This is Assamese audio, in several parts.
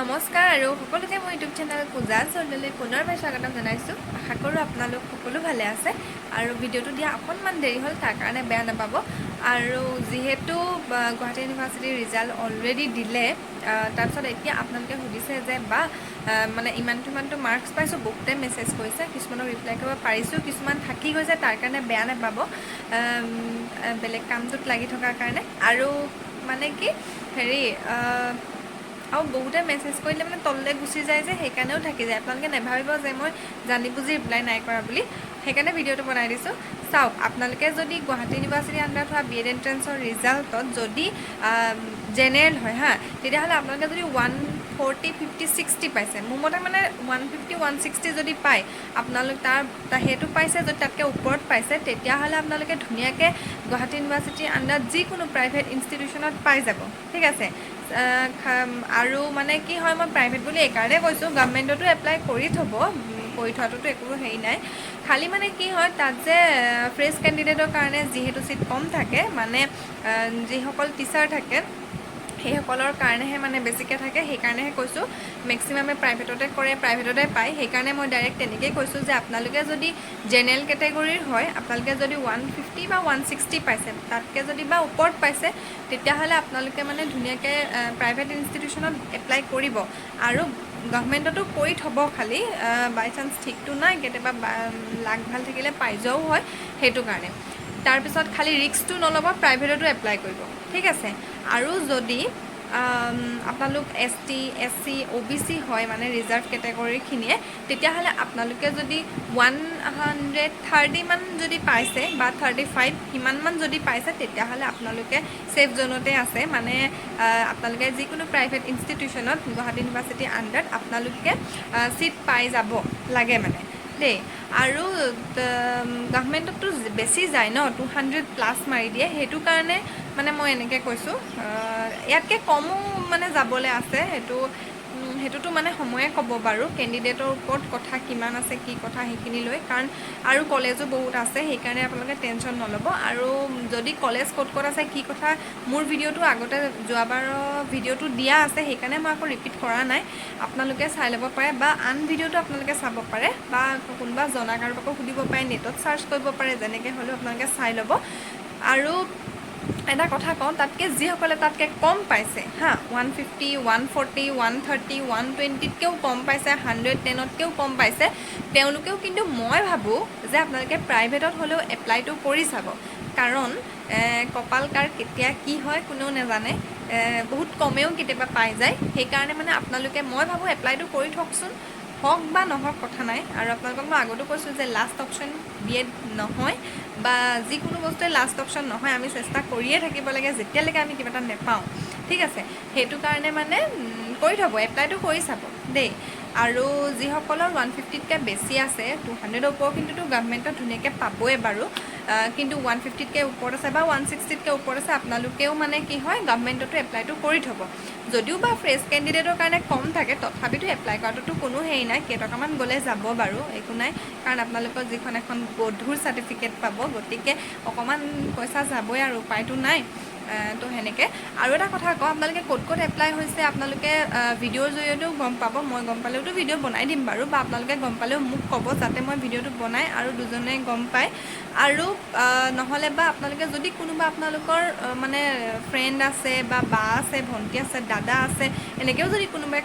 নমস্কাৰ আৰু সকলোকে মোৰ ইউটিউব চেনেল পূজা চৌধুৰীলৈ পুনৰবাৰ স্বাগতম জনাইছোঁ। আশা কৰোঁ আপোনালোক সকলো ভালে আছে। আৰু ভিডিঅ'টো দিয়া অকণমান দেৰি হ'ল, তাৰ কাৰণে বেয়া নাপাব। আৰু যিহেতু গুৱাহাটী ইউনিভাৰ্চিটিৰ ৰিজাল্ট অলৰেডি দিলে, তাৰপিছত এতিয়া আপোনালোকে সুধিছে যে বা মানে ইমানটো ইমানটো মাৰ্কছ পাইছোঁ। বহুতে মেছেজ কৰিছে, কিছুমানক ৰিপ্লাই কৰিব পাৰিছোঁ, কিছুমান থাকি গৈছে, তাৰ কাৰণে বেয়া নাপাব, বেলেগ কামটোত লাগি থকাৰ কাৰণে। আৰু মানে কি হেৰি আৰু বহুতে মেছেজ কৰিলে মানে তললৈ গুচি যায় যে, সেইকাৰণেও থাকি যায়। আপোনালোকে নাভাবিব যে মই জানি বুজি ৰিপ্লাই নাই কৰা বুলি, সেইকাৰণে ভিডিঅ'টো বনাই দিছোঁ। চাওক, আপোনালোকে যদি গুৱাহাটী ইউনিভাৰ্চিটিৰ আণ্ডাৰত হোৱা বি এড এণ্ট্ৰেঞ্চৰ ৰিজাল্টত যদি জেনেৰেল হয় হা, তেতিয়াহ'লে আপোনালোকে যদি 140, 50, 60 পাইছে, মোৰ মতে মানে 150, 160 যদি পায় আপোনালোক, তাৰ সেইটো পাইছে যদি তাতকৈ ওপৰত পাইছে, তেতিয়াহ'লে আপোনালোকে ধুনীয়াকৈ গুৱাহাটী ইউনিভাৰ্চিটিৰ আণ্ডাৰত যিকোনো প্ৰাইভেট ইনষ্টিটিউশ্যনত পাই যাব, ঠিক আছে। আৰু মানে কি হয়, মই প্ৰাইভেট বুলি এইকাৰণে কৈছোঁ, গভমেণ্টতো এপ্লাই কৰি থ'ব, কৰি থোৱাটোতো একো হেৰি নাই। খালি মানে কি হয়, তাত যে ফ্ৰেছ কেণ্ডিডেটৰ কাৰণে যিহেতু ছিট কম থাকে, মানে যিসকল টিচাৰ থাকে সেইসকলৰ কাৰণেহে মানে বেছিকৈ থাকে, সেইকাৰণেহে কৈছোঁ। মেক্সিমামে প্ৰাইভেটতে কৰে, প্ৰাইভেটতে পায়, সেইকাৰণে মই ডাইৰেক্ট তেনেকেই কৈছোঁ যে আপোনালোকে যদি জেনেৰেল কেটেগৰীৰ হয়, আপোনালোকে যদি 150 বা 160 পাইছে, তাতকৈ যদি বা ওপৰত পাইছে, তেতিয়াহ'লে আপোনালোকে মানে ধুনীয়াকৈ প্ৰাইভেট ইনষ্টিটিউশ্যনত এপ্লাই কৰিব আৰু গভমেণ্টতো কৰি থ'ব। খালি বাই চান্স ঠিকটো নাই, কেতিয়াবা লাক ভাল থাকিলে পাই যোৱাও হয়, সেইটো কাৰণে। তাৰপিছত খালি ৰিস্কটো নল'ব, প্ৰাইভেটতো এপ্লাই কৰিব, ঠিক আছে। আৰু যদি আপোনালোক এছ টি, এছ চি, অ' বি চি হয়, মানে ৰিজাৰ্ভ কেটেগৰীখিনিয়ে, তেতিয়াহ'লে আপোনালোকে যদি 130মান যদি পাইছে বা 35 সিমানমান যদি পাইছে, তেতিয়াহ'লে আপোনালোকে ছেফ জ'নতে আছে। মানে আপোনালোকে যিকোনো প্ৰাইভেট ইনষ্টিটিউশ্যনত গুৱাহাটী ইউনিভাৰ্চিটিৰ আণ্ডাৰত আপোনালোকে ছিট পাই যাব লাগে মানে দেই। আৰু গভমেণ্টততো বেছি যায় ন, 200 প্লাছ মাৰি দিয়ে, সেইটো কাৰণে মানে মই এনেকৈ কৈছোঁ। ইয়াতকৈ কমো মানে যাবলৈ আছে, সেইটোতো মানে সময়ে ক'ব বাৰু, কেণ্ডিডেটৰ ওপৰত কথা কিমান আছে কি কথা সেইখিনি লৈ। কাৰণ আৰু কলেজো বহুত আছে, সেইকাৰণে আপোনালোকে টেনশ্যন নল'ব। আৰু যদি কলেজ ক'ত ক'ত আছে কি কথা, মোৰ ভিডিঅ'টো আগতে যোৱাবাৰৰ ভিডিঅ'টো দিয়া আছে, সেইকাৰণে মই আকৌ ৰিপিট কৰা নাই। আপোনালোকে চাই ল'ব পাৰে বা আন ভিডিঅ'টো আপোনালোকে চাব পাৰে বা কোনোবা জনা কাৰোবাকো সুধিব পাৰে, নেটত চাৰ্চ কৰিব পাৰে, যেনেকৈ হ'লেও আপোনালোকে চাই ল'ব। আৰু এটা কথা কওঁ, তাতকৈ যিসকলে তাতকৈ কম পাইছে হা, 150, 140, 130, 120তকৈও কম পাইছে, 110তকৈও কম পাইছে, তেওঁলোকেও কিন্তু মই ভাবোঁ যে আপোনালোকে প্ৰাইভেটত হ'লেও এপ্লাইটো কৰি চাব। কাৰণ কপাল কাৰ কেতিয়া কি হয় কোনেও নাজানে, বহুত কমেও কেতিয়াবা পাই যায়। সেইকাৰণে মানে আপোনালোকে মই ভাবোঁ এপ্লাইটো কৰি থওকচোন, হওক বা নহওক কথা নাই। আৰু আপোনালোকক মই আগতো কৈছোঁ যে লাষ্ট অপশ্যন বি এড নহয় বা যিকোনো বস্তুৱে লাষ্ট অপশ্যন নহয়, আমি চেষ্টা কৰিয়ে থাকিব লাগে যেতিয়ালৈকে আমি কিবা এটা নেপাওঁ, ঠিক আছে। সেইটো কাৰণে মানে কৰি থ'ব, এপ্লাইটো কৰি চাব দেই। আৰু যিসকলৰ 150তকৈ বেছি আছে, 200ৰ ওপৰ কিন্তুতো গভমেণ্টত ধুনীয়াকৈ পাবই বাৰু, কিন্তু 150তকৈ ওপৰত আছে বা 160তকৈ ওপৰত আছে, আপোনালোকেও মানে কি হয় গভমেণ্টতো এপ্লাইটো কৰি থ'ব। যদিও বা ফ্ৰেছ কেণ্ডিডেটৰ কাৰণে কম থাকে, তথাপিতো এপ্লাই কৰাটোতো কোনো হেৰি নাই, কেইটকামান গ'লে যাব বাৰু, একো নাই। কাৰণ আপোনালোকৰ যিখন এখন গধুৰ চাৰ্টিফিকেট পাব, গতিকে অকণমান পইচা যাবই আৰু উপায়টো নাই। তো সেনেকৈ আৰু এটা কথা কওঁ, আপোনালোকে ক'ত ক'ত এপ্লাই হৈছে আপোনালোকে ভিডিঅ'ৰ জৰিয়তেও গম পাব। মই গম পালেওতো ভিডিঅ' বনাই দিম বাৰু, বা আপোনালোকে গম পালেও মোক ক'ব, যাতে মই ভিডিঅ'টো বনাই আৰু দুজনে গম পায়। আৰু নহ'লে বা আপোনালোকে যদি কোনোবা আপোনালোকৰ মানে ফ্ৰেণ্ড আছে বা বা আছে, ভণ্টি আছে, দাদা আছে, এনেকৈও যদি কোনোবাই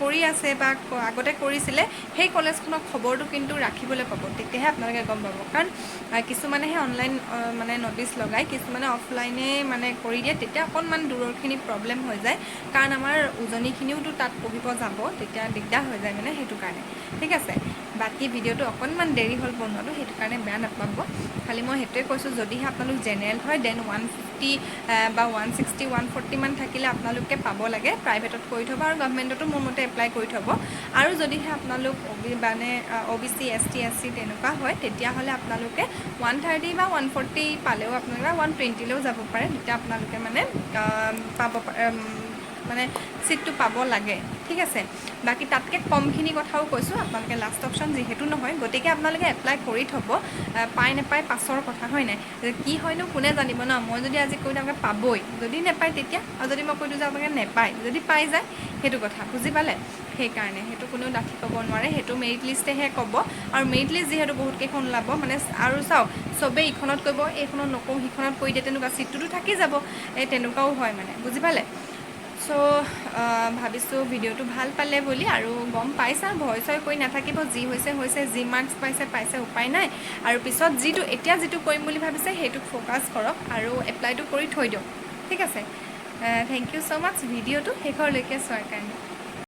কৰি আছে বা আগতে কৰিছিলে, সেই কলেজখনৰ খবৰটো কিন্তু ৰাখিবলৈ পাব, তেতিয়াহে আপোনালোকে গম পাব। কাৰণ কিছুমানেহে অনলাইন মানে ন'টিছ লগায়, কিছুমানে অফলাইনে মানে কৰি দিয়ে, তেতিয়া অকণমান দূৰৰখিনি প্ৰব্লেম হৈ যায়। কাৰণ আমাৰ উজনিখিনিওতো তাত পঢ়িব যাব, তেতিয়া দিগদাৰ হৈ যায় মানে, সেইটো কাৰণে, ঠিক আছে। বাকী ভিডিঅ'টো অকণমান দেৰি হ'ল বনোৱাটো, সেইটো কাৰণে বেয়া নাপাব। খালি মই সেইটোৱে কৈছোঁ, যদিহে আপোনালোক জেনেৰেল হয়, then 150 বা 160, 140মান থাকিলে আপোনালোকে পাব লাগে, প্ৰাইভেটত কৰি থ'ব আৰু গভমেণ্টতো মোৰ মতে এপ্লাই কৰি থ'ব। আৰু যদিহে আপোনালোক অ' বি মানে O' B C, S T, S C তেনেকুৱা হয়, তেতিয়াহ'লে আপোনালোকে 130 বা 140 পালেও আপোনালোকে 120লৈও যাব পাৰে, তেতিয়া আপোনালোকে মানে পাব মানে ছিটটো পাব লাগে, ঠিক আছে? বাকী তাতকৈ কমখিনি কথাও কৈছোঁ, আপোনালোকে লাষ্ট অপশ্যন যিহেতু নহয়, গতিকে আপোনালোকে এপ্লাই কৰি থ'ব। পায় নাপায় পাছৰ কথা, হয় নাই? যে কি হয়নো কোনে জানিব ন? মই যদি আজি কৈ দিওঁ আপোনালোকে পাবই, যদি নাপায় তেতিয়া, আৰু যদি মই কৈ দিওঁ যে আপোনালোকে নেপায়, যদি পাই যায়, সেইটো কথা বুজি পালে? সেইকাৰণে সেইটো কোনেও ডাঠি ক'ব নোৱাৰে, সেইটো মেৰিট লিষ্টেহে ক'ব। আৰু মেৰিট লিষ্ট যিহেতু বহুত কেইখন ওলাব, মানে আৰু চাওক, চবেই ইখনত কৰিব, এইখনত নকওঁ, সিখনত কৰি দিয়ে, তেনেকুৱা ছিটটোতো থাকি যাব, এই তেনেকুৱাও হয় মানে, বুজি পালে? চ' ভাবিছোঁ ভিডিঅ'টো ভাল পালে বুলি আৰু গম পাইছা। ভয় চয় কৰি নাথাকিব, যি হৈছে হৈছে, যি মাৰ্কছ পাইছে পাইছে, উপায় নাই। আৰু পিছত যিটো এতিয়া যিটো কৰিম বুলি ভাবিছে, সেইটোক ফ'কাছ কৰক আৰু এপ্লাইটো কৰি থৈ দিয়ক, ঠিক আছে? Thank you so মাছ ভিডিঅ'টো শেষৰলৈকে চোৱাৰ কাৰণে।